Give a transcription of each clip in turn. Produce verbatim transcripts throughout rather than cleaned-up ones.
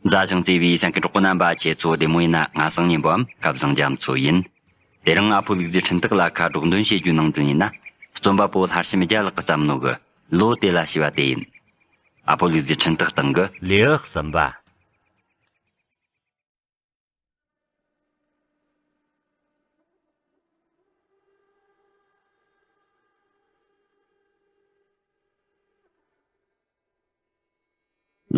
མཛའ་ཞིང་བརྩེ་བའི་གསན་མཁན་གྲོགས་པོ་རྣམ་པ། ཁྱེད་ཚོ་བདེ་མོ་ཡིན་ན། ང་སང་ཉིན་པའམ་སྐལ་བཟང་རྒྱ་མཚོ་ཡིན། དེ་རིང་ཨ་ཕོ་ལུག་རྫི་འཕྲིན་སྟེགས་ལ་ཁ་སྒྲོག་འདོན་བྱེད་རྒྱུ་ནང་དོན་ཡིན་ན། རྩོམ་པ་པོ་ལྷ་བྱམས་རྒྱལ་ལགས་ཀྱིས་བརྩམས་ནོ་གི་ལོ་དེ་ལ་ཞེས་པ་དེ་ཡིན། ཨ་ཕོ་ལུག་རྫི་འཕྲིན་སྟེགས་སྟེང་གི་ལེའུ་གསུམ་པ།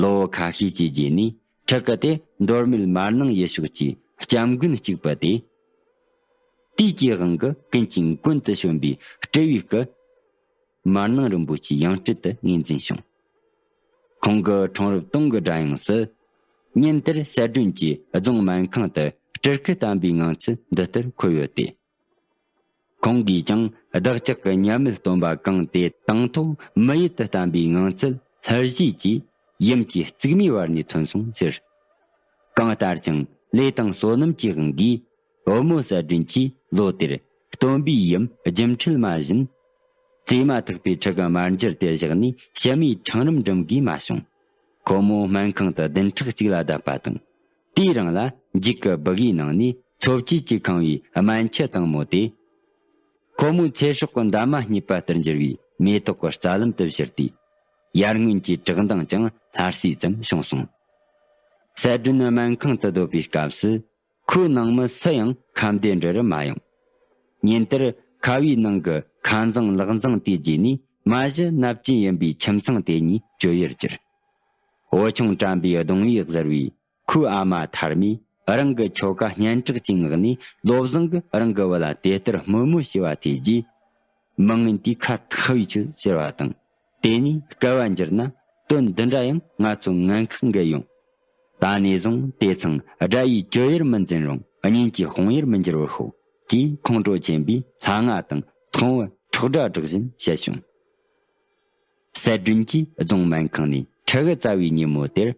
ལོ་ཁ་ཤས་ཀྱི་རྗེས་ནས་ཕྲུ་གུ་དེ་མདོ་སྨད་མར་ནང་ཡུལ་ཕྱོགས་ཀྱི་སྐྱབས་མགོན་གཅིག་པུ་དེ། དུས་ཀྱི་དབང་གིས་ཀུན་གྱིས་མགོན་དུ་བྱོན་པའི་སྤྲུལ་བའི་སྐུ། མར་ནང་རིན་པོ་ཆེའི་ཡང་སྤྲུལ་དུ་ངོས་འཛིན་བྱུང་། ཁོང་གི་འཁྲུངས་རབས་སྟོང་གི་སྒྲ་དབྱངས་སུ། ཉིན་དེར་གསལ་སྒྲོན་གྱིས་རྫོང་སྨན་ཁང་དུ་སྤྲུལ་སྐུ་བསྟན་པའི་ངང་ཚུལ་འདི་ལྟར་འཁོད་ཡོད་དེ། ཁོང་གིས་ཀྱང་བདག་ཅག་གི་མཉམ་མེད་སྟོན་པ་གང་དེ་དང་ཐོག་མི་ཡུལ་དུ་བསྟན་པའི་ངང་ཚུལ་ལྷུར་བཞེས་ཀྱིས་ཡུམ་གྱི་རྩིག་མའི་བར་ནས་ཐོན་སོང་ཟེར། གང་ལྟར་ཀྱང་ལས་དང་བསོད་ནམས་ཀྱི་དབང་གིས་བུ་མོ་གསལ་སྒྲོན་གྱིས་ལོ་དེར་སྟོན་པའི་ཡུམ་སྒྱུ་འཕྲུལ་མ་བཞིན། བཙས་མ་ཐག་པའི་ཕྲུ་གུ་མར་འགྱུར་དེ་བཞག་ནས་ཕྱི་མའི་འཕྲང་རིམ་འགྲིམ་དགོས་མ་བྱུང་། ཁོ་མོ་སྨན་ཁང་དུ་བདུན་ཕྲག་གཅིག་ལ་བསྡད་པ་དང་། དེའི་རིང་ལ་འཇིགས་སྐུལ་སྦུ་གུའི་ནང་ནས་འཚོ་བཅུད་ཀྱིས་ཁེངས་པའི་སྨན་ཆུ་དྭངས་མོ་དེ། ཁོ་མོའི་ཚེ་སྲོག་གི་འདབ་མ་རྙེད་པ་ལྟར་འགྱུར་བའི་མེ་ཏོག་གི་རྩ་ལམ་དུ་བཞུར་ཏེ། ཡར་སྔོན་གྱི་བཀྲག་མདངས་ཀྱང་སླར་གསོས་ཙམ་བྱུང་སོང་། གསལ་སྒྲོན་སྨན་ཁང་དུ་སྡོད་པའི་སྐབས་སུ། ཁོའི་ནང་མི་སུ་ཡང་ཁ་འདོན་འདྲི་རུ་མ་ཡོང་། ཉིན་དེར་ཁ་བའི་ནང་གི་ཁ་འཛིང་ལག་འཛིང་དེའི་རྗེས་ནས་མ་གཞི་སྣབས་ཅན་ཡིན་པའི་ཁྱིམ་ཚང་དེ་གཉིས་གཅོད་ཡུལ་གྱུར། བུ་ཆུང་དྲན་པའི་གདུང་བས་གཟིར་བའི་ཁོའི་ཨ་མ་ཐར་མས་རང་གི་ཁྱོ་ག་སྙན་གྲགས་ཀྱི་ངག་ནས་བློ་བཟང་གིས་རང་གི་བུ་ལ་དེ་ལྟར་དམོད་མོ་བྱས་པ་དེའི་རྗེས། མི་ངན་དེས་ཁ་ཐག་ཡིད་ཆོད་ཟེར་བ་དང་། དེ་ནས་བསྐལ་པ་འགྱུར་ན་དོན་འདི་འདྲ་ཡང་ང་ཚོ་ངན་ཁག་འགེལ་ཡོང་། ད་ནས་བཟུང་དེ་ཚང་དགྲ་ཡིས་གཅོད་ཡུལ་མི་འཛིན་རུང་གཉེན་གྱིས་སྤོང་ཡུལ་མི་འགྱུར་བར་ཤོག་ཅེས་ཁོང་ཁྲོ་ཆེན་པོས་ལྷ་ང་དང་ཐོང་བུ་ཁྲག་སྒྲ་སྒྲོག་བཞིན་བཤད་བྱུང་། གསལ་སྒྲོན་གྱིས་རྫོང་སྨན་ཁང་ནས་ཕྲུ་གུ་བཙའ་བའི་ཉིན་མོ་དེར།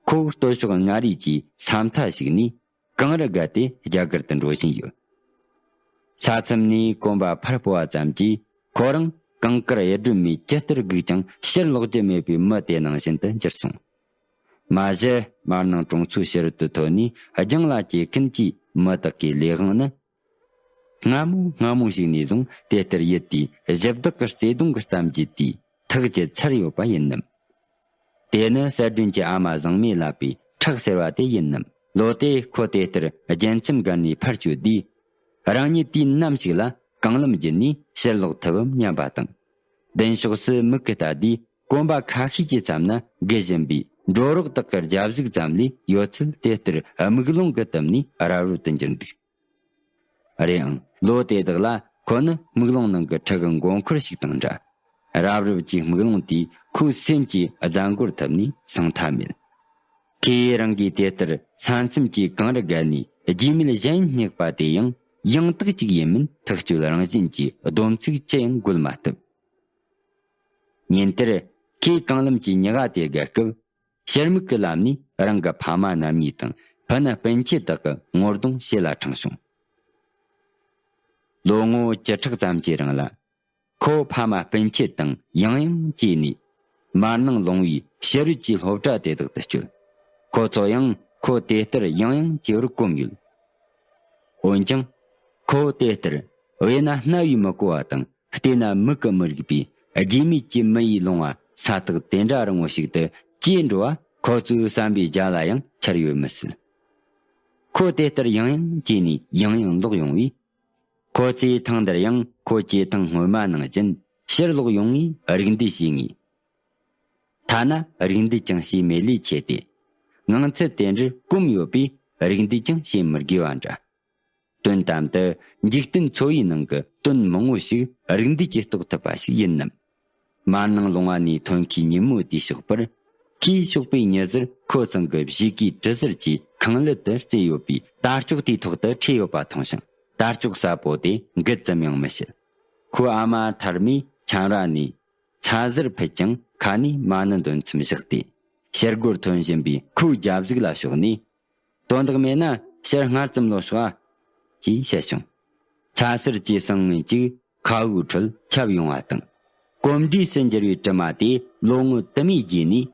ཁོ་སྟོད་ཕྱོགས་མངའ་རིས་ཀྱི་ས་མཐའ་ཞིག་ནས། གངས་རི་བརྒལ་ཏེ་རྒྱ་གར་དུ་འགྲོ་བཞིན་ཡོད། ས་མཚམས་ནས་གོམ་པ་ཕར་སྤོ་བ་ཙམ་གྱིས་ཁོ་རང་གངས་དཀར་གཡུ་སྒྲོན་མའི་ཇི་ལྟར་སྒུག་ཀྱང་ཕྱིར་ལོག་རྒྱུ་མེད་པའི་མི་དེ་ནང་བཞིན་དུ་འགྱུར་སོང་། མ་གཞི་མར་ནང་གྲོང་ཚོའི་ཕྱི་རོལ་དུ་ཐོན་ནས་རྒྱང་ལ་སྐྱེལ་མཁན་གྱི་མི་དག་གི་ལས་དབང་ནི། སྔ་མོ་སྔ་མོ་ཞིག་ནས་བཟུང་དེ་ལྟར་ཡུལ་དེའི་གཞི་བདག་གི་བརྩེ་དུང་གི་གཏམ་རྒྱུད་དེའི་ཐག་བཅད་ཚར་ཡོད་པ་ཡིན་ནམ། དེ་ནི་གསལ་སྒྲོན་གྱི་ཨ་མ་བཟང་མོས་བསླབས་པའི་ཁྲག་ཟེར་བ་དེ་ཡིན་ནམ། ལོ་དེ་ཁོ་དེ་ལྟར་རྒྱལ་མཚམས་བརྒལ་ནས་ཕར་བསྐྱོད་དུས། རང་ཉིད་དུས་ནམ་ཞིག་ལ་གང་ལམ་བརྒྱུད་ནས་ཕྱིར་ལོག་ཐུབ་བམ་སྙམ་པ་དང་། མདུན་ཕྱོགས་སུ་མིག་གིས་ལྟ་དུས་གོམ་པ་ཁ་ཤས་ཀྱི་མཚམས་ན་སྒུལ་བཞིན་པའི་འགྲོ་རོགས་དག་གི་རྒྱབ་གཟུགས་ཙམ་ལས་ཡོད་ཚད་དེ་ལྟར་དམུགས་ལོང་གིས་བཏུམས་ནས་རབ་རིབ་ཏུ་གྱུར་འདུག་རེད་ཨང་། ལོ་དེ་དག་ལ་ཁོ་ནི་དམུགས་ལོང་ནང་གི་ཕྲུ་གུ་མགོ་འཁོར་ཞིག་དང་འདྲ། རབ་རིབ་ཀྱི་དམུགས་ལོང་དེས་ཁོའི་སེམས་ཀྱི་རྫ་མགོར་ཐུབ་ནས་སངས་མཐའ་མེད། ཁོས་རང་གིས་དེ་ལྟར་ས་མཚམས་ཀྱི་གངས་རི་བརྒལ་ནས་རྒྱུས་མེད་གཞན་སྙེག་པ་དེ་ཡང་ཡང་དག་ཅིག་ཡིན་མིན་ཐག་གཅོད་རང་བཞིན་གྱི་སྡོམ་ཚིག་ཅི་ཡང་འགོད་མ་ཐུབ། ཉིན་དེར་ཁོས་གངས་ལམ་གྱི་ཉི་ག་དེ་བརྒལ་སྐབས། ཕྱིར་མིག་གིས་ལབ་ནས་རང་གི་ཕ་མ་རྣམ་གཉིས་དང་ཕུ་ནུ་སྤུན་མཆེད་དག་གི་ངོ་གདོང་ཕྱི་ལ་འཕྲེང་བྱུང་། ལོ་ངོ་བཅུ་ཕྲག་ཙམ་གྱི་རིང་ལ། ཁོ་ཕ་མ་སྤུན་མཆེད་དང་ཡང་ཡང་གྱེས་ནས། མར་ནང་ལུང་བའི་ཕྱི་རོལ་གྱི་སློབ་གྲྭ་དེ་དག་ཏུ་བསྐྱོད། ཁོ་ཚོ་ཡང་ཁོ་དེ་ལྟར་ཡང་ཡང་གྱེས་པར་གོམས་ཡོད། འོན་ཀྱང་། ཁོ་དེ་ལྟར་དབེན་ན་རྣ་བས་མི་གོ་བ་དང་། བལྟས་ན་མིག་གིས་མི་རིག་པའི་རྒྱུས་མེད་ཀྱི་མི་ཡི་ལུང་བ་ས་ཐག་དེ་འདྲ་རིང་བོ་ཞིག་ཏུ་སྐྱེས་འགྲོ་བ་ཁོ་ཚོའི་བསམ་པའི་རྒྱ་ལ་ཡང་འཆར་ཡོད་མི་སྲིད། ཁོ་དེ་ལྟར་ཡང་ཡང་སྐྱེས་ནས་ཡང་ཡང་ལོག་ཡོང་བས། ཁོ་ཚོས་ཐེངས་འདིར་ཡང་ཁོ་སྐྱེས་ཐེངས་སྔོན་མ་ནང་བཞིན་ཕྱིར་ལོག་ཡོང་བས་རིགས་འདེད་བྱེད་ངེས། ཐ་ན་རིགས་འདེད་ཀྱང་བྱེད་མེད་ལས་ཆེ་སྟེ། ངང་ཚུལ་དེ་འདྲར་གོམས་ཡོད་པས་རིགས་འདེད་ཀྱང་བྱེད་མི་དགོས་པ་འདྲ། དོན་དམ་དུ་འཇིག་རྟེན་འཚོ་བའི་ནང་གི་དོན་མང་བོ་ཞིག་རིགས་འདེད་ཀྱིས་རྟོགས་ཐུབ་པ་ཞིག་ཡིན་ནམ། མར་ནང་ལུང་བ་ནས་ཐོན་ཁའི་ཉིན་མོ་དེའི་ཞོགས་པར། ཁོས་ཞོགས་པའི་ཉི་ཟེར་ཁོ་ཚང་གི་གཞིས་ཀའི་གྲུ་ཟུར་གྱི་ཁང་ཀླད་དུ་རྩེ་ཡོད་པའི་དར་ལྕོག་དེའི་ཐོག་ཏུ་འཁྲིད་ཡོད་པ་མཐོང་ཞིང་། དར་ལྕོག་གསལ་པོ་དེ་འགུལ་ཙམ་ཡང་མི་བྱེད། ཁོའི་ཨ་མ་ཐར་མས་ཆམ་ར་ནས་ཚ་ཟེར་ཕུད་ཀྱང་ཁ་ནས་མ་ཎི་འདོན་མཚམས་བཞག་སྟེ། ཕྱི་སྒོར་ཐོན་བཞིན་པའི་ཁོའི་རྒྱབ་གཟུགས་ལ་ཕྱོགས་ནས། དོན་དག་མེད་ན་ཕྱིར་སྔར་ཙམ་ལོག་ཤོག་ཨ། ཅེས་བཤད་བྱུང་། ཚ་ཟེར་གྱི་སང་ངོས་གཅིག་ཁ་དབུགས་ཁྲོད་ཁྱབ་ཡོང་བ་དང་། གོམ་འགྲོས་སུ་འགྱུར་བའི་དྲི་མ་དེ་ལོ་ངོ་དུ་མའི་རྗེས་ནས།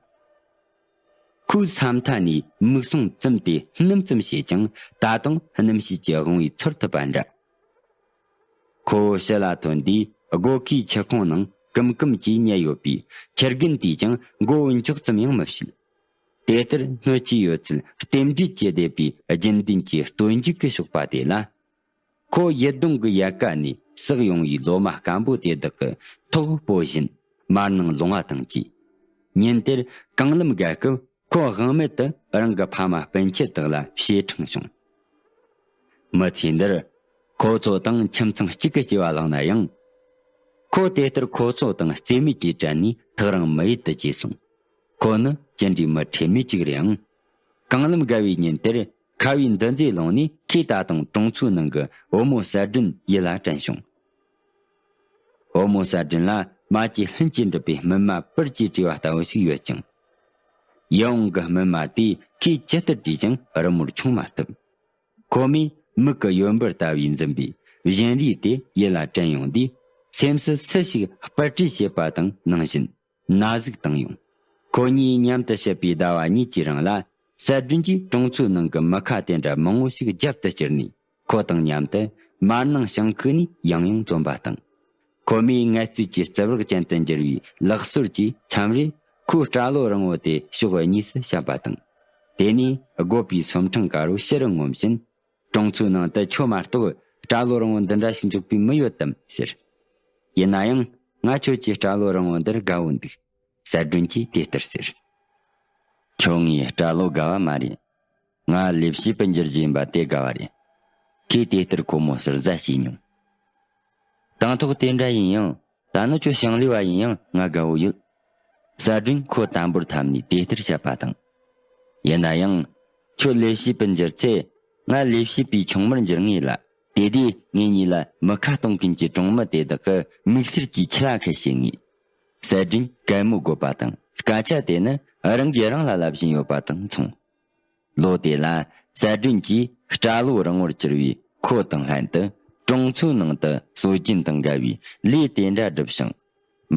ཁོའི་ས་མཐའ་ནས་མིག་ཟུང་བཙུམས་ཏེ་སྣུམ་ཙམ་བྱེད་ཀྱང་ད་དུང་སྣུམ་ཞིག་གི་དབང་བོས་ཚོར་ཐུབ་པ་འདྲ། ཁོ་བོ་ཕྱི་ལ་ཐོན་དུས་སྒོ་ཁའི་ཆུ་ཁུང་ནང་ཀུམ་ཀུམ་གྱིས་ཉལ་ཡོད་པས་ཁྱི་རྒན་དེས་ཀྱང་མགོ་བོ་མགྱོགས་ཙམ་ཡང་མི་བྱེད། དེ་ལྟར་སྣོད་ཀྱི་ཡོད་ཚད་རྟེན་འབྲེལ་གྱིས་བསྡེབས་པའི་རྒྱུན་ལྡན་གྱི་སྟོན་མཇུག་གི་ཞོགས་པ་དེ་ལ། ཁོ་ཡུལ་གདོང་གི་ཡལ་ག་ནས་བསགས་ཡོང་བའི་ལོ་མ་སྐམ་པོ་དེ་དག་གི་ཐོག་སྤོ་བཞིན་མར་ནང་ལོང་བ་དང་བཅས། ཉིན་དེར་གངས་ལམ་བརྒལ་སྐབས་ཁོ་དབང་མེད་དུ་རང་གི་ཕ་མ་སྤུན་མཆེད་དག་ལ་བྱེ་ཕྲེང་བྱུང་། མི་ཚེ་འདིར་ཁོ་ཚོ་དང་ཁྱིམ་ཚང་གཅིག་གི་སྐྱེ་བ་བླངས་ན་ཡང་། ཁོ་དེ་ལྟར་ཁོ་ཚོ་དང་རྩེས་མེད་ཀྱི་གྲལ་ནས་ཐག་རིང་མི་ཡུལ་དུ་གྱེས་སོང་། ཁོ་ནི་ཅི་འདྲའི་མི་ཁྲེལ་མེད་ཅིག་རེད་ཨང་། གངས་ལམ་བརྒལ་བའི་ཉིན་དེར་ཁ་བའི་འདུ་འཛིའི་ལུང་ནས་ཁོས་ད་དུང་གྲོང་ཚོའི་ནང་གི་བུ་མོ་གསལ་སྒྲོན་ཡིད་ལ་དྲན་བྱུང་། བུ་མོ་གསལ་སྒྲོན་ལ་མ་གྱི་ལྷུན་གྱིས་འགྲུབ་པའི་སྨིན་མ་པིར་གྱིས་སྤྲས་པ་ལྟ་བུ་ཞིག་ཡོད་ཅིང་། ཡིད་འོང་གི་སྨིན་མ་དེས་ཁོས་ཇི་ལྟར་བྲིས་ཀྱང་རི་མོར་མཆོང་མ་ཐུབ། ཁོ་མོས་མིག་གི་ཡོན་འབུར་ལྟ་བུས་འཛིན་པའི་བཞིན་རས་དེ་ཡིད་ལ་དྲན་ཡོང་དུས་སེམས་སུ་སུ་ཞིག་སྤར་སྐྲུན་བྱེད་པ་དང་ནང་བཞིན་ན་ཟུག་བཏང་ཡོང་། ཁོ་གཉིས་མཉམ་དུ་བཤད་པའི་ཟླ་བ་གཉིས་ཀྱི་རིང་ལ་གསལ་སྒྲོན་གྱིས་གྲོང་ཚོའི་ནང་གི་མི་ཁ་དེ་འདྲ་མང་བོ་ཞིག་རྒྱབ་ཏུ་བསྐྱུར་ནས་ཁོ་དང་མཉམ་དུ་མར་ནང་ཞིང་ཁུག་ནས་ཡང་ཡང་འཛོམས་པ་དང་། ཁོ་མོས་ངལ་རྩོལ་གྱི་རྩིབ་རགས་ཅན་དུ་འགྱུར་བའི་ལག་སོར་གྱིས་མཚམས་རེ་ཁོའི་སྐྲ་ལོ་རིང་བོ་དེ་ཕྱོགས་གཉིས་སུ་བཤམས་པ་དང་། དེ་ནས་དགོད་པའི་སོམ་ཕྲེང་དཀར་བོ་ཕྱི་རུ་ངོམ་བཞིན། གྲོང་ཚོའི་ནང་དུ་ཁྱོད་མ་གཏོགས་སྐྲ་ལོ་རིང་བོ་འདི་འདྲ་ཞིག་འཇོག་པའི་མི་ཡོད་དམ་ཟེར། ཡིན་ན་ཡང་ང་ཁྱོད་ཀྱི་སྐྲ་ལོ་རིང་བོ་འདིར་དགའ་བོ་འདུག་གསལ་སྒྲོན་གྱིས་དེ་ལྟར་ཟེར། ཁྱོད་ངའི་སྐྲ་ལོ་དགའ་བ་མ་རེད། ང་ལས་བྱེད་དུ་འགྱུར་རྒྱུ་ཡིན་པ་དེ་དགའ་བ་རེད། ཁོས་དེ་ལྟར་ཁོ་མོ་ཟུར་ཟ་བྱས་མྱོང་། དང་ཐོག་དེ་འདྲ་ཡིན་ཡང་ད་ནི་ཁྱོད་ཞིང་ལས་པ་ཡིན་ཡང་ང་དགའ་བོ་ཡོད། གསལ་སྒྲོན་ཁོ་དམ་པོར་འཐམས་ནས་དེ་ལྟར་བཤད་པ་དང་། ཡིན་ན་ཡང་། ཁྱོད་ལས་བྱེད་དུ་འགྱུར་ཚེ། ང་ལས་བྱེད་པའི་ཆུང་མར་འགྱུར་ངེས་ལ། དེ་དུས་ངེད་གཉིས་ལ་མི་ཁ་གཏོང་མཁན་གྱི་གྲོང་མི་དེ་དག་གི་མིག་སེར་གྱིས་ཁྱི་ལ་ཁད་བྱེད་ངེས། གསལ་སྒྲོན་གད་མོ་དགོད་པ་དང་སྐད་ཆ་དེ་ནི་རང་གིས་རང་ལ་ལབ་བཞིན་ཡོད་པ་དང་མཚུངས། ལོ་དེ་ལ་གསལ་སྒྲོན་གྱིས་སྐྲ་ལོ་རིང་བོར་གྱུར་བའི་ཁོ་དང་ལྷན་དུ་གྲོང་ཚོའི་ནང་དུ་སྲོལ་རྒྱུན་དང་འགལ་བའི་ལས་དེ་འདྲ་བསྒྲུབས་ཤིང་།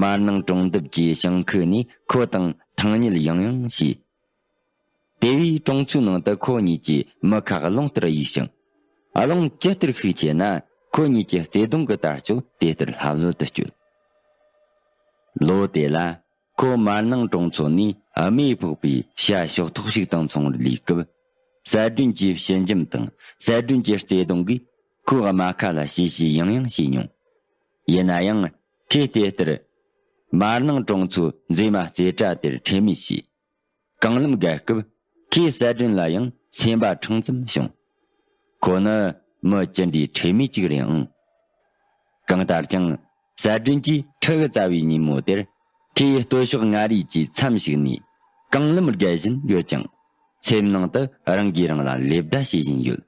མར་ནང་གྲོང་འདབས་ཀྱི་ཞིང་ཁུག་ནས་ཁོ་དང་ཐང་ཉུལ་ཡང་ཡང་བྱས། དེ་བས་གྲོང་ཚོའི་ནང་དུ་ཁོ་གཉིས་ཀྱི་མི་ཁ་རླུང་ལྟར་གཡུགས་ཤིང་། རླུང་ཇི་ལྟར་ཤུགས་ཆེ་ན་ཁོ་གཉིས་ཀྱི་བརྩེ་དུང་གི་དར་ལྕོག་དེ་ལྟར་ལྷབ་ལྷོབ་ཏུ་བསྐྱོད། ལོ་དེ་ལ། ཁོ་མར་ནང་གྲོང་ཚོ་ནས་རྨས་ཕོག་པའི་བྱ་ཤོག་ཐོག་ཞིག་དང་མཚུངས་པར་ལུས་སྐབས། གསལ་སྒྲོན་གྱི་ཞི་འཇམ་དང་གསལ་སྒྲོན་གྱི་བརྩེ་དུང་གིས་ཁོའི་རྨ་ཁ་ལ་བྱིལ་བྱིལ་ཡང་ཡང་བྱས་མྱོང་། ཡིན་ན་ཡང་ཁོས་དེ་ལྟར་མར་ནང་གྲོང་ཚོའི་མཛེས་མ་རྩེ་གྲས་དེར་ཁྲེལ་མེད་བྱས། གངས་ལམ་བརྒལ་སྐབས་ཁོས་གསལ་སྒྲོན་ལ་ཡང་སེམས་པ་ཕྲེང་ཙམ་བྱུང་། ཁོ་ནི་མི་ཅི་འདྲའི་ཁྲེལ་མེད་ཅིག་རེད་ཨང་། གང་ལྟར་ཀྱང་གསལ་སྒྲོན་གྱིས་ཕྲུ་གུ་བཙའ་བའི་ཉིན་མོ་དེར་ཁོའི་སྟོད་ཕྱོགས་མངའ་རིས་ཀྱི་མཚམས་ཤིག་ནས་གངས་ལམ་བརྒལ་བཞིན་ཡོད་ཀྱང་། སེམས་ནང་དུ་རང་གིས་རང་ལ་ལེ་བདའ་བྱེད་བཞིན་ཡོད།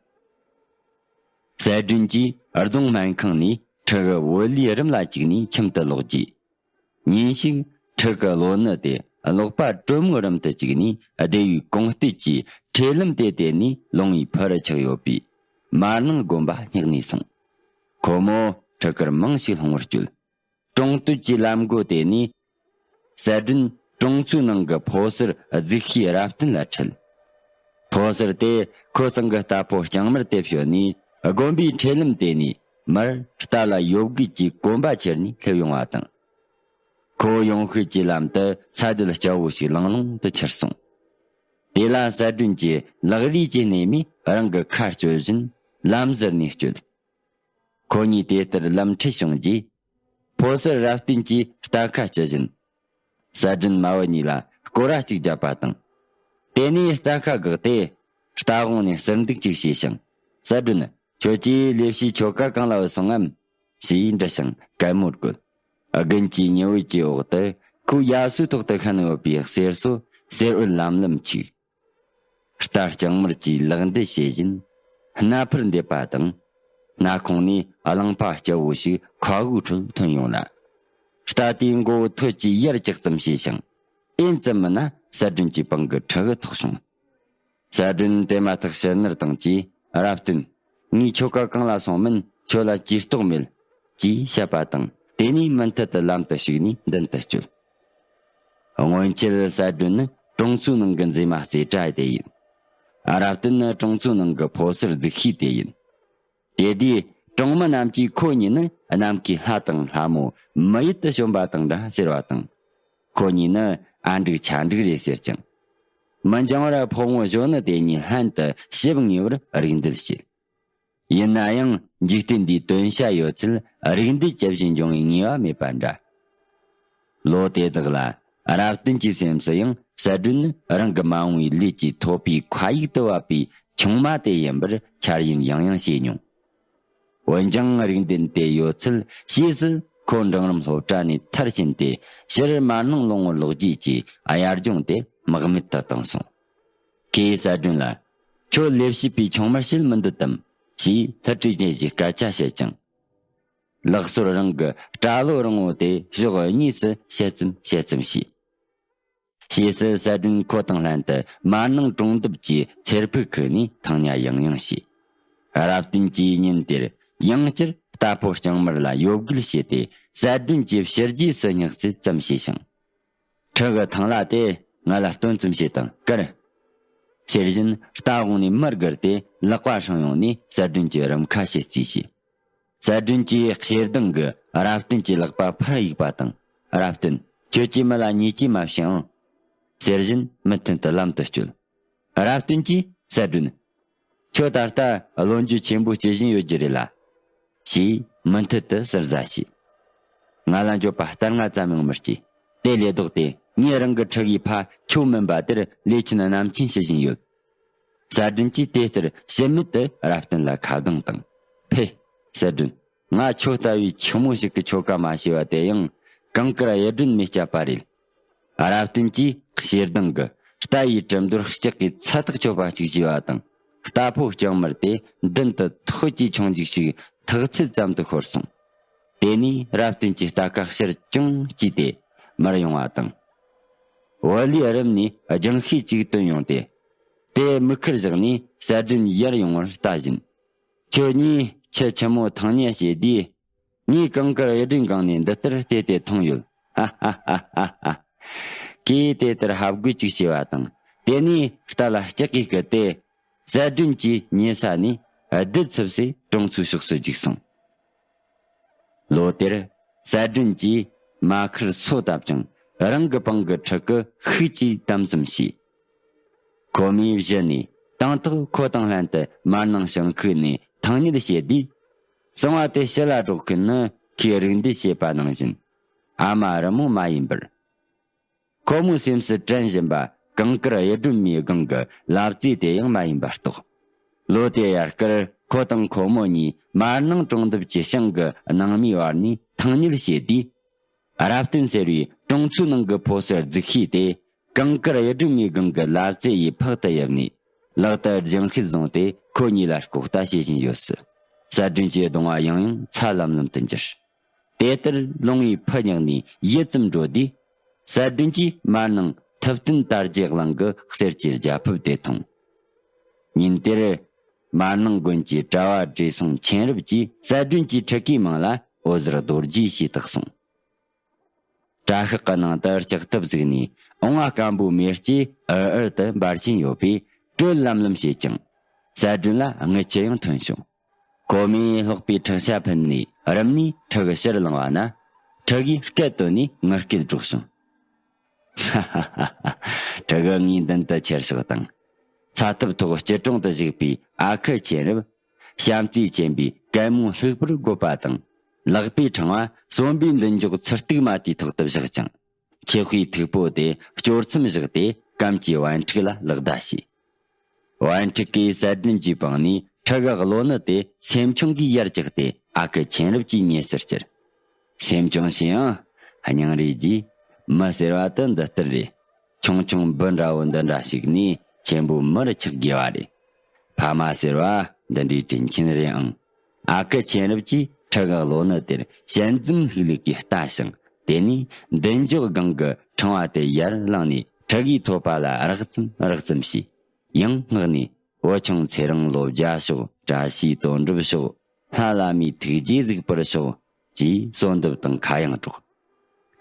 གསལ་སྒྲོན་གྱིས་རྫོང་སྨན་ཁང་ནས་ཕྲུ་གུ་བོད་ལྭའི་རུམ་ལ་བཅུག་ནས་ཁྱིམ་དུ་ལོག་རྗེས། ཉིན་ཞིག་ཕྲུ་གུ་ལོ་ནི་དེ་ཀློག་པ་གྲོས་མོལ་རུམ་དུ་བཅུག་ནས་བསྡད་པའི་གོང་སྟེད་ཀྱི་ཁྲིད་ལམ་དེ་དེད་ནས་ལུང་བའི་ཕུ་རུ་ཆགས་ཡོད་པའི་མར་ནང་དགོན་པ་སྙེག་ནས་སོང་། ཁོ་མོ་ཕྲུ་གུར་མང་ཞིག་སློང་བར་བསྐྱོད། གྲོང་སྟོད་ཀྱི་ལམ་སྒོ་དེད་ནས། གསལ་སྒྲོན་གྲོང་ཚོའི་ནང་གི་ཕོ་གསར་རྫིག་ཤོས་རབ་བརྟན་ལ་ཁྲིད། ཕོ་གསར་དེ་ཁོ་ཚང་གི་རྟ་ཕོ་ལྕང་མར་དེད་བྱོན་ནས་དགོན་པའི་ཁྲིད་ལམ་དེད་ནས་མར་རྟ་ལ་ཡོབ་རྒུད་ཀྱིས་གོམ་པ་ཁྱེར་ནས་སླེབས་ཡོང་བ་དང་། ཁོ་ཡོང་ཤུལ་གྱི་ལམ་དུ་ཚ་དྲོད་སྐྱ་བོ་ཞིག་ལང་ལོང་དུ་འཕྱུར་སོང་། དེ་ལ་གསལ་སྒྲོན་གྱིས་ལག་རིས་ཀྱི་སྣེ་མོས་རང་གི་ཁ་གཅོད་བཞིན་ལམ་ཟུར་ནས་བསྐྱོད། ཁོ་གཉིས་དེ་ལྟར་ལམ་འཕྲད་བྱུང་རྗེས། ཕོ་གསར་རབ་བརྟན་གྱིས་རྟ་ཁ་ལྕི་བཞིན། གསལ་སྒྲོན་མ་བུ་གཉིས་ལ་སྐོར་ར་གཅིག་བརྒྱབ་པ་དང་། དེ་ནས་རྟ་ཁ་བཀག་སྟེ། རྟ་དབང་ནས་ཟུར་འདུག་ཅིག་བྱས་ཤིང་། གསལ་སྒྲོན། ཁྱོད་ཀྱིས་ལས་བྱེད་ཁྱོ་ག་གང་ལ་བུད་སོང་ངམ། ཞེས་འདྲི་ཞིང་གད་མོ་དགོད། དགུན་གྱི་ཉི་འོད་ཀྱི་འོག་ཏུ་ཁོའི་ཡ་སོའི་ཐོག་ཏུ་ཤར་ནས་ཡོད་པའི་གསེར་སོ་གསེར་འོད་ལམ་ལམ་འཁྱུག་རྟ་ལྕང་མར་གྱིས་ལག་འདེད་བྱེད་བཞིན་སྣ་ཕུར་འདེད་པ་དང་། སྣ་ཁུང་ནས་རླངས་པ་སྐྱ་བོ་ཞིག་ཁ་དབུགས་ཁྲོད་ཐོན་ཡོང་ལ། རྟ་དེའི་མགོ་བོ་ཐོད་ཀྱིས་ཡར་བཀྱག་ཙམ་བྱས་ཤིང་། ཨེན་ཙམ་མིན་ན་གསལ་སྒྲོན་གྱི་པང་གི་ཕྲུ་གུ་ཐོགས་བྱུང་། གསལ་སྒྲོན་དེ་མ་ཐག་ཕྱིར་ནུར་བཏང་རྗེས་རབ་བརྟན། ངས་ཁྱོ་ག་གང་ལ་སོང་མིན་ཁྱོད་ལ་ཇུས་གཏོགས་མེད། ཅེས་བཤད་པ་དང་དེ་ནས་མུ་མཐུད་དུ་ལམ་དུ་ཞུགས་ནས་མདུན་དུ་བསྐྱོད། སྔོན་ཆད་གསལ་སྒྲོན་ནི་ གྲོང་ཚོའི་ནང་གི་མཛེས་མ་རྩེ་གྲ་དེ་ཡིན། རབ་བརྟན་ནི་གྲོང་ཚོའི་ནང་གི་ཕོ་གསར་རྫིག་ཤོས་དེ་ཡིན། དེ་དུས་གྲོང་མི་རྣམས་ཀྱིས་ཁོ་གཉིས་ནི་ནམ་མཁའི་ལྷ་དང་ལྷ་མོ་མི་ཡུལ་དུ་བྱོན་པ་དང་འདྲ་ཟེར་བ་དང་། ཁོ་གཉིས་ནི་ཨ་འབྲུག་ཆ་འབྲུག་རེད་ཟེར་ཅིང་། མི་འགྱང་བར་ཕོ་མོ་གཞོན་ནུ་དེ་གཉིས་ལྷན་དུ་ཞིབ་ངེས་པར་རིགས་འདེད་བྱེད། ཡིན་ན་ཡང་འཇིག་རྟེན་འདིའི་དོན་བྱ་ཡོད་ཚད་རིགས་འདེད་བྱེད་བཞིན་འབྱུང་བའི་ངེས་པ་མེད་པ་འདྲ། ལོ་དེ་དག་ལ་རབ་བརྟན་གྱི་སེམས་སུ་ཡང་གསལ་སྒྲོན་ནི་རང་གི་མ་འོངས་པའི་ལས་ཀྱིས་ཐོབ་པའི་ཁ་ཡིག་ཏུ་བབས་པའི་ཆུང་མ་དེ་ཡིན་པར་འཆར་ཡན་ཡང་ཡང་བྱས་མྱོང་། འོན་ཀྱང་རིགས་འདེད་དེ་ཡོད་ཚད་ཕྱིས་སུ་ཁོ་འབྲིང་རིམ་སློབ་གྲྭ་ནས་མཐར་ཕྱིན་ཏེ་ཕྱིར་མར་ནང་ལོང་བར་ལོག་རྗེས་ཀྱི་གཡར་ལྗོངས་དེ་རྨེག་མེད་དུ་བཏང་སོང་། ཁོས་གསལ་སྒྲོན་ལ། ཁྱོད་ལས་བྱེད་པའི་ཆུང་མར་བྱེད་མི་འདོད་དམ། ཞེས་སླུ་བྲིད་ཅན་གྱི་སྐད་ཆ་བཤད་ཅིང་། ལག་སོར་རང་གི་སྐྲ་ལོ་རིང་བོ་དེ་ཕྱོགས་གཉིས་སུ་ཕྱེད་ཙམ་ཕྱེད་ཙམ་བྱས། ཕྱིས་སུ་གསལ་སྒྲོན་ཁོ་དང་ལྷན་དུ་མར་ནང་གྲོང་འདབས་ཀྱི་ཚེར་ཕུག་ཁུལ་ནས་ཐང་ཉ་ཡང་ཡང་བྱས། རབ་བརྟན་གྱིས་ཉིན་དེར་ཡང་བསྐྱར་རྟ་ཕོ་ལྕང་དམར་ལ་ཡོབ་རྒོལ་བྱས་ཏེ་གསལ་སྒྲོན་གྱི་ཕྱི་རྗེས་སུ་བསྙེགས་ཚད་ཙམ་བྱས་ཤིང་། ཁྲི་གི་ཐང་ལྷ་དེ་ང་ལ་སྟོན་ཙམ་བྱེད་དང་བཀུར། ཟེར་བཞིན་རྟ་འོང་ནས་མར་བསྒུར་ཏེ་ལག་པ་སྲང་ཡོང་ནས་གསལ་སྒྲོན་གྱི་རུམ་ཁ་ཕྱེ་རྩིས་བྱས། གསལ་སྒྲོན་གྱིས་ཞེ་སྡང་གིས་རབ་བརྟན་གྱི་ལག་པ་ཕར་གཡུགས་པ་དང་། རབ་བརྟན། ཁྱོད་ཀྱིས་མི་ལ་ཉེས་ཆད་མ་བྱིན་ཨང་། ཟེར་བཞིན་མུ་མཐུད་དུ་ལམ་དུ་བསྐྱོད། རབ་བརྟན་གྱིས་གསལ་སྒྲོན། ཁྱོད་ད་ལྟ་བློ་འགྱོད་ཆེན་པོ་སྐྱེ་བཞིན་ཡོད་རྒྱུ་རེད་ལ། ཞེས་མུ་མཐུད་དུ་ཟུར་ཟ་བྱས། ང་ལ་འགྱོད་པ་ལྟར་ང་ཙམ་ཡང་མི་སྐྱེ། དེ་ལས་ལྡོག་སྟེ་ངས་རང་གི་ཁྲི་གི་ཕ་ཁྱོད་མིན་པ་དེར་ལས་ཆེན་རྣམ་མཁྱེན་ཞུ་བཞིན་ཡོད། གསལ་སྒྲོན་གྱིས་དེ་ལྟར་ཕྱི་མིག་ཏུ་རབ་བརྟན་ལ་ཁ་གདངས་དང་། ཕེ། གསལ་སྒྲོན། ང་ཁྱོད་ལྟ་བུའི་ཆུང་མོ་ཞིག་གི་ཁྱོ་ག་མ་བྱས་པ་དེ་ཡང་གངས་དཀར་གཡུ་སྒྲོན་མས་བསྐྱབས་པ་རེད། རབ་བརྟན་གྱིས་ཞེ་སྡང་གིས་རྟ་ཡི་གྲིམ་རྡོར་ལྕགས་ཀྱི་ཚ་ཐག་ཆོད་པ་གཅིག་བྱས་པ་དང་། རྟ་ཕོ་ལྕང་དམར་དེ་མདུན་དུ་ཐོད་ཀྱིས་མཆོང་རྒྱུག་ཞིག་ཐག་ཚད་ཙམ་དུ་ཤོར་སོང་། དེ་ནས་རབ་བརྟན་གྱི་རྟ་ཁ་ཕྱིར་ཅུང་བསྐྱིས་ཏེ་མར་ཡོང་བ་དང་། བུ་ལིའི་རུམ་ནས་རྒྱང་ཤེལ་གཅིག་བཏོན་ཡོང་སྟེ། དེ་མིག་ཁར་བཞག་ནས་གསལ་སྒྲོན་ཡར་ཡོང་བར་ལྟ་བཞིན། ཁྱོད་གཉིས་ཁྱི་ཆེན་མོ་ཐང་ཉ་བྱེད་དུས། ངས་གངས་དཀར་གཡུ་སྒྲོན་སྒང་ནས་འདི་ལྟར་བལྟས་ཏེ་མཐོང་ཡོད། ཧ་ཧ་ཧ་ཧ་ཧ། ཁོས་དེ་ལྟར་ཧབ་དགོད་ཅིག་བྱས་པ་དང་། དེ་ནས་རྟ་ལ་ལྕག་གིས་བསྐུལ་ཏེ། གསལ་སྒྲོན་གྱི་ཉེ་ས་ནས་རྡུལ་འཚུབ་སའི་གྲོང་ཚོའི་ཕྱོགས་སུ་རྒྱུགས་སོང་། ལོ་དེར་གསལ་སྒྲོན་གྱིས་མ་ཁར་སོ་བཏབ་ཅིང་རང་གི་པང་གི་ཁྲི་གུ་ཤུགས་ཀྱིས་བསྡམས་ཙམ་བྱས། ཁོ་མོས་གཞི་ནས་དང་ཐོག་ཁོ་དང་ལྷན་དུ་མར་ནང་ཞིང་ཁུག་ནས་ཐང་ཉལ་བྱེད་དུས། གསང་བ་དེ་ཕྱི་ལ་སྒྲོག་མཁན་ནི་ཁོས་རིགས་འདེད་བྱས་པ་ནང་བཞིན་ཨ་མ་རི་མོ་མ་ཡིན་པར། ཁོ་མོའི་སེམས་སུ་དྲན་བཞིན་པ་གངས་དཀར་གཡུ་སྒྲོན་མའི་སྒང་གི་ལབ་རྩེ་དེ་ཡང་མ་ཡིན་པར་རྟོགས། ལོ་དེ་དབྱར་ཁར་ཁོ་དང་ཁོ་མོ་གཉིས་མར་ནང་གྲོང་འདབས་ཀྱི་ཞིང་གི་ནང་མིའི་བར་ནས་ཐང་ཉལ་བྱེད་དུས། རབ་བརྟན་ཟེར་བའི་གྲོང་ཚོའི་ནང་གི་ཕོ་གསར་རྫིག་ཤོས་དེ་གངས་དཀར་གཡུ་སྒྲོན་མའི་སྒང་གི་ལབ་རྩེ་ཡི་ཕག་ཏུ་ཡིབ་ནས་ལག་ཏུ་རྒྱང་ཤེལ་བཟུང་སྟེ་ཁོ་གཉིས་ལ་ལྐོག་ལྟ་བྱེད་བཞིན་ཡོད་སྲིད། གསལ་སྒྲོན་གྱི་གདོང་བ་ཡང་ཡང་ཚ་ལམ་ལམ་དུ་འགྱུར། དེ་ལྟར་ལོང་བའི་ཕུ་བསྙེགས་ནས་ཡུད་ཙམ་འགྲོ་དུས། གསལ་སྒྲོན་གྱིས་མར་ནང་ཐུབ་བསྟན་དར་རྒྱས་གླིང་གི་གསེར་གྱི་རྒྱ་ཕིབས་དེ་མཐོང་། ཉིན་དེར། མར་ནང་དགོན་གྱི་གྲྭ་བ་བགྲེས་སོང་མཁྱེན་རབ་ཀྱིས་གསལ་སྒྲོན་གྱི་ཁྲི་ཀའི་མིང་ལ་འོད་ཟེར་རྡོ་རྗེ་ཞེས་བཏགས་སོང་། གྲྭ་ཤག་གི་ནང་དུ་ལྕགས་ཐབ་བཙུགས་ནས་ཨོང་བ་སྐམ་པོའི་མེ་ལྕེ་འུར་འུར་དུ་འབར་བཞིན་ཡོད་པས་དྲོད་ལམ་ལམ་བྱེད་ཅིང་། གསལ་སྒྲོན་ལ་རྔུལ་ཆུ་ཡང་ཐོན་བྱུང་། ཁོ་མོས་སློག་པའི་ཁྲག་ཆ་ཕུད་ནས་རུམ་ནས་ཁྲི་གུ་ཕྱིར་ལངས་པ་ན། ཁྲི་གུས་སྐད་བཏོན་ནས་ངུ་སྐད་སྒྲོག་བྱུང་། ཧ་ཧ་ཧ་ཧ། ཁྲི་གུ་ངའི་མདུན་དུ་ཁྱེར་ཤོག་དང་། ཚ་ཐབ་ཐོག་སྐྱིལ་ཀྲུང་དུ་བཞུགས་པའི་ཨ་ཁུ་མཁྱེན་རབ། བྱམས་བརྩེ་ཆེན་པོས་གད་མོ་ལྷུག་པོར་དགོད་པ་དང་། ལག་པའི་ཕྲེང་བ་གསོན་པོའི་མདུན་འཇོག་ཚུར་གཏུག་མ་དེའི་ཐོག་ཏུ་བཞག་ཅིང་། མཆེ་དཔེའི་མཐུག་པོ་དེ་སྐྱོར་མཚམས་བཞག་སྟེ་གམ་གྱི་བར་འཁྲིག་ལ་ལག་བརྡ་བྱས། བར་འཁྲིག་གིས་གསལ་སྒྲོན་གྱི་པང་ནས་ཁྲི་གུ་གློ་ནུ་དེ་སེམས་ཆུང་གིས་ཡར་བཀྱགས་ཏེ་ཨ་ཁུ་མཁྱེན་རབ་ཀྱི་ཉེ་སར་བསྐྱུར། སེམས་ཆུང་བྱས་ཨང་། སྙིང་རུས་ཀྱིས། མི་ཟེར་བ་དེ་འདི་ལྟར་རེད། ཆུང་ཆུང་འབུ་འདྲ་བོ་འདི་འདྲ་ཞིག་ནས་ཆེན་པོ་མི་རུ་ཆགས་དགོས་པ་རེད། ཕ་མ་ཟེར་བ་འདི་འདྲའི་དྲིན་ཆེན་རེད་ཨང་། ཨ་ཁུ་མཁྱེན་རབ་ཀྱིས་ཁྲི་གུ་གློ་ནུ་དེར་ཞལ་འཛུམ་ལྷུག་ལྷུག་གིས་ལྟ་ཞིང་། དེ་ནས་མདུན་འཇོག་སྒང་གི་ཕྲེང་བ་དེ་ཡར་བླངས་ནས་ཁྲི་གུའི་ཐོད་པ་ལ་རགས་ཙམ་རགས་ཙམ་བྱས། ཡང་སྔགས་ནས། བུ་ཆུང་ཚེ་རིང་ལོ་བརྒྱ་ཤོག་བཀྲ་ཤིས་དོན་འགྲུབ་ཤོག་ལྷ་བླ་མའི་ཐུགས་རྗེས་གཟིགས་པར་ཤོག་ཅེས་གསོལ་འདེབས་དང་ཁ་གཡང་སྒྲོག་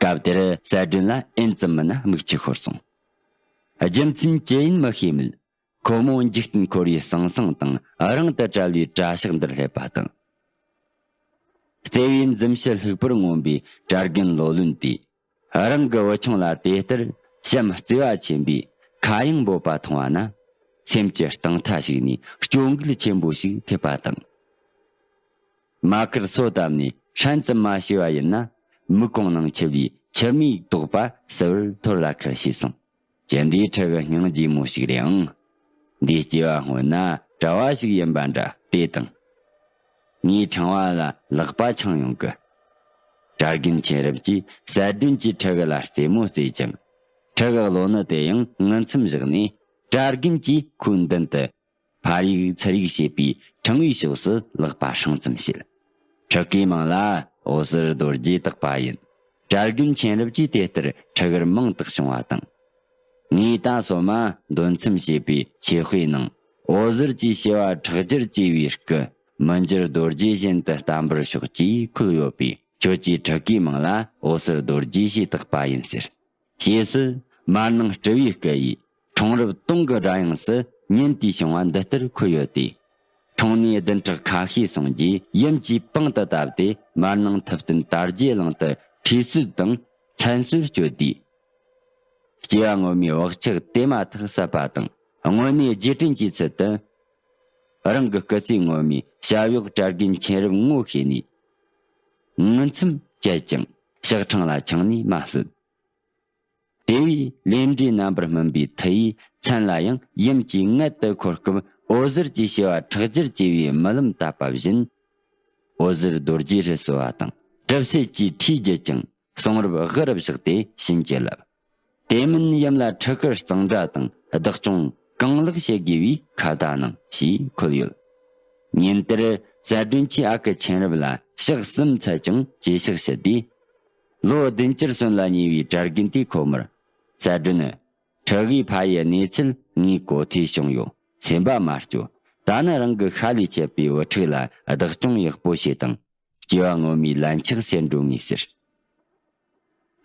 སྐབས་དེར་གསལ་སྒྲོན་ལ་ཨེན་ཙམ་མིན་ན་མིག་ཆུ་ཤོར་སོང་། རྒྱུ་མཚན་ཅི་ཡིན་མི་ཤེས་མོད། ཁོ་མོ་འཇིག་རྟེན་འཁོར་བའི་ཟང་ཟིང་དང་རང་དུ་བྲལ་བའི་གྲྭ་ཤག་འདིར་སླེབས་པ་དང་། བརྩེ་བའི་འཛུམ་ཞལ་ལྷུག་པོར་མངོན་པའི་གྲྭ་རྒན་ལོ་ལོན་དེས། རང་གི་བུ་ཆུང་ལ་དེ་ལྟར་བྱམས་བརྩེ་བ་ཆེན་པོས་ཁ་གཡང་འབོད་པ་མཐོང་བ་ན། སེམས་ཀྱི་གཏིང་མཐའ་ཞིག་ནས་སྐྱོ་འགུལ་ཆེན་པོ་ཞིག་ཐེབས་པ་དང་། མ་ཁར་སོ་བཏབ་ནས་ཧྲན་ཙམ་མ་བྱས་པ་ཡིན་ན། མིག་གོང་ནང་འཁྱིལ་བའི་མཆི་མའི་དོགས་པ་སིལ་བུར་འཐོར་ལ་ཁུ་ཞེས་གསུངས། ཅི་འདྲའི་ཕྲུ་གུ་སྙིང་རྗེ་མོ་ཞིག་རེད་ཨང་། འདིའི་སྐྱེ་བ་སྔོན་ན་གྲྭ་བ་ཞིག་ཡིན་པ་འདྲ་དེ་དང་། ངའི་ཕྲེང་བ་ལ་ལག་པ་འཆང་ཡོང་གི། གྲྭ་རྒན་ཆེན་རབ་ཀྱིས་གསལ་སྒྲོན་གྱི་ཕྲུ་གུ་ལ་རྩེད་མོ་རྩེས་ཀྱང་། ཕྲུ་གུ་གློ་ནད་དེ་ཡང་ངུ་མཚམས་བཞག་ནས། གྲྭ་རྒན་གྱིས་ཁོའི་མདུན་དུ་ཕར་གཡུག་ཚུར་གཡུག་བྱེད་པའི་ཕྲེང་བའི་ཕྱོགས་སུ་ལག་པ་སྲང་ཙམ་བྱེད། ཕྲུ་གུའི་མིང་ལ་འོད་ཟེར་རྡོ་རྗེ་བཏགས་པ་ཡིན། གྲྭ་རྒན་ཆེན་རབ་ཀྱིས་དེ་ལྟར་ཕྲུ་གུར་མིང་བཏགས་བྱུང་བ་དང་། ངས་ད་སོ་མ་འདོན་མཚམས་བྱེད་པའི་ཆོས་དཔེའི་ནང་། འོད་ཟེར་གྱི་བྱེ་བ་ཁྲག་སྦྱོར་བཅས་པའི་སྐུ། མི་འགྱུར་རྡོ་རྗེ་བཞིན་དུ་བརྟན་པར་ཤོག་ཅེས་འཁོད་ཡོད་པས། ཁྱོད་ཀྱི་ཕྲུ་གུའི་མིང་ལ་འོད་ཟེར་རྡོ་རྗེ་ཞེས་བཏགས་པ་ཡིན་ཟེར། ཞེས་སུ། མར་ནང་སྤྲུལ་བའི་སྐུ་ཡིས་འཁྲུངས་རབས་སྟོང་གི་སྒྲ་དབྱངས་སུ་ཉིན་དེའི་བྱུང་བ་འདི་ལྟར་འཁོད་ཡོད་དེ། འཁྲུངས་ནས་བདུན་ཕྲག་ཁ་ཤས་སོང་རྗེས་ཡུམ་གྱིས་པང་དུ་བཏབ་སྟེ། མར་ནང་ཐུབ་བསྟན་དར་རྒྱས་གླིང་དུ་ཁྲུས་གསོལ་དང་མཚན་གསོལ་བསྐྱོད་དུས། སྐྱེ་བ་སྔོན་མའི་བག་ཆགས་དེ་མ་ཐག་ཟད་པ་དང་། དངོས་གནས་རྗེས་དྲན་གྱི་ཚུལ་དུ། རང་གི་སྐུ་ཚེ་སྔོན་མའི་ཞབས་གཡོག་གྲྭ་རྒན་ཆེན་རབས་ངོ་ཤེས་ནས། ངུ་མཚམས་བཅད་ཀྱང་ཕྱག་ཕྲེང་ལ་འཆང་ནས་མ་ལྷོད། དེ་བས་ལས་འབྲས་རྣམ་པར་སྨིན་པའི་མཐུ་ཡིས་མཚན་ལ་ཡང་ཡུམ་གྱི་མངལ་དུ་འཁོར་སྐབས་འོད་ཟེར་གྱི་བྱེ་བ་ཁྲག་སྦྱོར་བཅས་པའི་རྨི་ལམ་བཏབ་པ་བཞིན། འོད་ཟེར་རྡོ་རྗེ་རུ་གསོལ་བ་དང་གྲིབ་སེལ་གྱི་ཁྲུས་བརྒྱུད་ཀྱང་གསུང་རབ་དབུ་རུ་བཞག་སྟེ་བྱིན་གྱིས་བརླབས། དེ་མིན་ཡུམ་ལ་ཕྲུ་གུར་གཙང་སྦྲ་དང་བདག་སྐྱོང་གང་ལེགས་བྱེད་དགོས་པའི་ཁ་བརྡ་གནང་ཞེས་འཁོད་ཡོད། ཉིན་དེར་གསལ་སྒྲོན་གྱིས་ཨ་ཁུ་ཆེན་རབས་ལ་ཕྱག་གསུམ་འཚལ་ཀྱང་གྱེས་ཕྱག་ཞུས་ཏེ། ལོ་བདུན་ཅུར་སོན་ལ་ཉེ་བའི་གྲྭ་རྒན་དེས་ཁོ་མོར། གསལ་སྒྲོན། ཕྲུ་གུའི་ཕ་ཡི་གནས་ཚུལ་ངས་གོ་ཐོས་བྱུང་ཡོད། སེམས་པ་མ་སྐྱོ། ད་ནི་རང་གི་ཤ་ལས་ཆད་པའི་བུ་ཕྲུག་ལ་བདག་སྐྱོང་ཡག་པོ་བྱེད་དང་། སྐྱེ་བ་སྔོན་མའི་ལན་ཆགས་སེལ་འགྲོ་ངེས་ཟེར།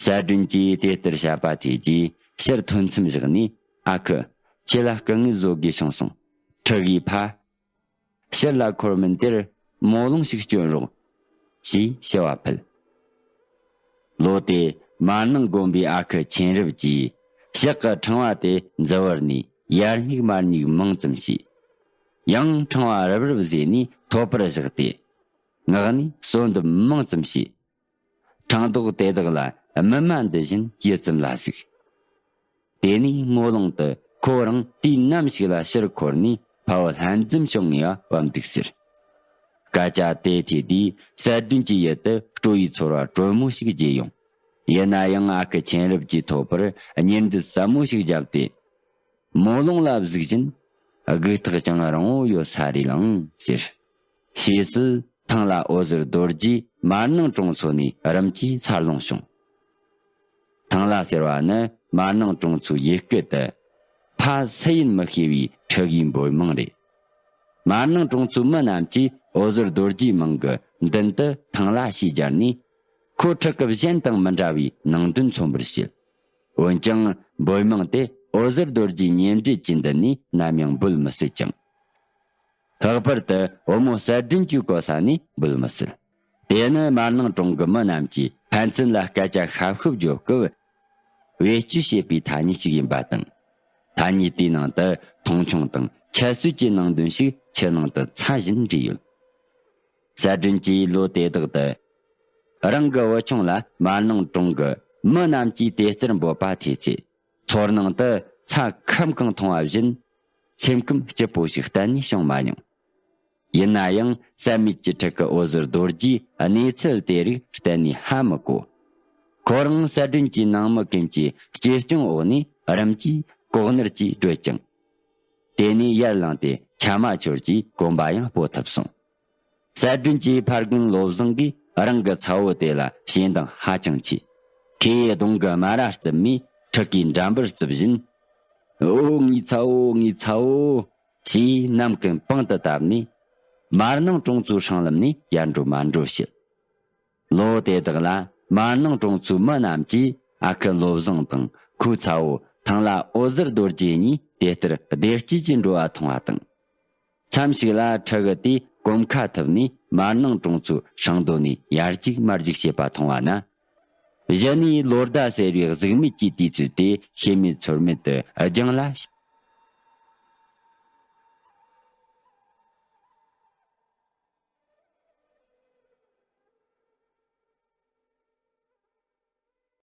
གསལ་སྒྲོན་གྱིས་དེ་ལྟར་བཤད་པ་ཐོས་རྗེས་ཕྱིར་ཐོན་མཚམས་བཞག་ནས། ཨ་ཁུ། ཁྱེད་ལ་སྐུ་ངལ་བཟོ་དགོས་བྱུང་སོང་། ཕྲུ་གུའི་ཕ། ཕྱིར་ལ་འཁོར་མིན་དེར་མོ་ལོང་ཞིག་སྐྱོན་རོགས། ཞེས་ཞུ་བ་ཕུལ། ལོ་དེ་མར་ནང་དགོན་པའི་ཨ་ཁུ་ཆེན་རབས་ཀྱིས་ཕྱག་གི་ཕྲེང་བ་དེ་མཛུབ་བར་ནས་ཡར་སྙིགས་མར་སྙིགས་མང་ཙམ་བྱས། ཡང་ཕྲེང་བ་རིབ་རིབ་བཟོས་ནས་ཐོད་པར་བཞག་སྟེ། ངག་ནས་གསོལ་འདེབས་མང་ཙམ་བྱས། ཕྲེང་རྡོག་དེ་དག་ལ་སྨིན་མ་འདི་བཞིན་ཡིད་ཙམ་ལ་ཟུག། དེ་ནས་མོ་ལོང་དུ་ཁོ་རང་དུས་ནམ་ཞིག་ལ་ཕྱིར་འཁོར་ནས་ཕ་བུ་ལྷན་འཛོམས་བྱུང་ངེས་པ་བབ་འདུག་ཟེར། སྐད་ཆ་དེ་ཐོས་དུས་གསལ་སྒྲོན་གྱི་ཡིད་དུ་སྤྲོ་བའི་ཚོར་བ་དྲོན་མོ་ཞིག་རྒྱས་ཡོང་། ཡིན་ན་ཡང་ཨ་ཁུ་ཆེན་རབས་ཀྱི་ཐོད་པར་གཉེར་འདྲིས་ཟབ་མོ་ཞིག་བརྒྱབ་སྟེ། མོ་ལོང་ལ་གཟིགས་བཞིན། སྒུག་ཐག་ཀྱང་རིང་བོ་ཡོད་ས་རེད་ལང་ཟེར། ཞེས་སུ་ཐང་ལྷ་འོད་ཟེར་རྡོ་རྗེ་མར་ནང་གྲོང་ཚོ་ནས་རིམ་གྱིས་འཚར་ལོངས་བྱུང་། ཐང་ལྷ་ཟེར་བ་ནི་མར་ནང་གྲོང་ཚོའི་ཡུལ་སྐད་དུ། ཕ་སུ་ཡིན་མི་ཤེས་པའི་ཕྲུ་གུའི་འབོད་མིང་རེད། མར་ནང་གྲོང་ཚོའི་མི་རྣམས་ཀྱིས་འོད་ཟེར་རྡོ་རྗེའི་མིང་གི་མདུན་དུ་ཐང་ལྷ་ཞེས་སྦྱར་ནས། ཁོ་ཕྲུ་གུ་གཞན་དང་མི་འདྲ་བའི་ནང་དོན་མཚོན་པར་བྱེད། འོན་ཀྱང་། འབོད་མིང་དེ་འོད་ཟེར་རྡོ་རྗེའི་གཉེན་འབྲེལ་གྱི་མདུན་ནས་ནམ་ཡང་འབོད་མི་སྲིད་ཅིང་། ལྷག་པར་དུ་བུ་མོ་གསལ་སྒྲོན་གྱིས་གོ་ས་ནས་འབོད་མི་སྲིད། དེ་ནི་མར་ནང་གྲོང་གི་མི་རྣམས་ཀྱིས་ཕན་ཚུན་ལ་སྐད་ཆ་ཤབ་ཤུབ་བརྗོད་སྐབས། བེད་སྤྱོད་བྱེད་པའི་ཐ་སྙད་ཅིག་ཡིན་པ་དང་། ཐ་སྙད་དེའི་ནང་དུ་མཐོང་ཆུང་དང་ཁྱད་གསོད་ཀྱི་ནང་དོན་ཞིག་ཆུ་ནང་དུ་ཚ་བཞིན་འདྲེས་ཡོད། གསལ་སྒྲོན་གྱིས་ལོ་དེ་དག་ཏུ། རང་གི་བུ་ཆུང་ལ་མར་ནང་གྲོང་གི་མི་རྣམས་ཀྱིས་དེ་ལྟར་འབོད་པ་ཐོས་ཚེ། ཚོར་སྣང་དུ་ཚ་ཁམ་གང་མཐོང་བ་བཞིན། སེམས་ཁམས་སྐྱིད་པོ་ཞིག་གཏན་ནས་བྱུང་མ་མྱོང་། ཡིན་ན་ཡང་བསམ་མེད་ཀྱི་ཕྲུ་གུ་འོད་ཟེར་རྡོ་རྗེའི་གནས་ཚུལ་དེ་རིགས་གཏན་ནས་ཧ་མི་གོ། ཁོ་རང་གསལ་སྒྲོན་གྱི་ནང་མི་ཀུན་གྱི་གཅེས་སྐྱོང་འོག་ནས་རིམ་གྱིས་ལྐོག་ནར་གྱིས་བགྲོད་ཅིང་། དེ་ནས་ཡར་ལངས་ཏེ་ཆ་མ་འཆོར་གྱིས་གོམ་པ་ཡང་སྤོ་ཐུབ་སོང་། གསལ་སྒྲོན་གྱི་ཕ་རྒན་བློ་བཟང་གིས་རང་གི་ཚ་བོ་དེ་ལ་ཞེད་འདང་ཧ་ཅང་ཆེ། ཁོས་གདོང་གི་དམར་ར་བཙུམས་ནས་ཕྲུ་གུའི་འགྲམ་པར་བཙུགས་བཞིན། འོ་ངའི་ཚ་བོ། ངའི་ཚ་བོ། ཞེས་ནམ་མཁའི་པང་དུ་བཏབ་ནས། མར་ནང་གྲོང་ཚོའི་སྲང་ལམ་ནས་ཡར་འགྲོ་མར་འགྲོ་བྱེད། ལོ་དེ་དག་ལ་མར་ནང་གྲོང་ཚོའི་མི་རྣམས་ཀྱིས་ཨ་ཁུ་བློ་བཟང་དང་ཁོའི་ཚ་བོ་ ཐང་ལྷ་འོད་ཟེར་རྡོ་རྗེ་གཉིས་དེ་ལྟར་བདེ་སྐྱིད་ཀྱི་འགྲོ་བ་མཐོང་བ་དང་། མཚམས་ཤིག་ལ་ཕྲུ་གུ་དེས་གོམ་ཁ་ཐུབ་ནས་མར་ནང་གྲོང་ཚོའི་ཤིང་སྡོང་ནས་ཡར་རྒྱུག་མར་རྒྱུག་བྱེད་པ་མཐོང་བ་ན། གཞི་ནས་ལོ་ཟླ་ཟེར་བའི་གཟུགས་མེད་ཀྱི་དུས་ཚོད་དེ་ཤེས་མེད་ཚོར་མེད་དུ་རྒྱང་ལ་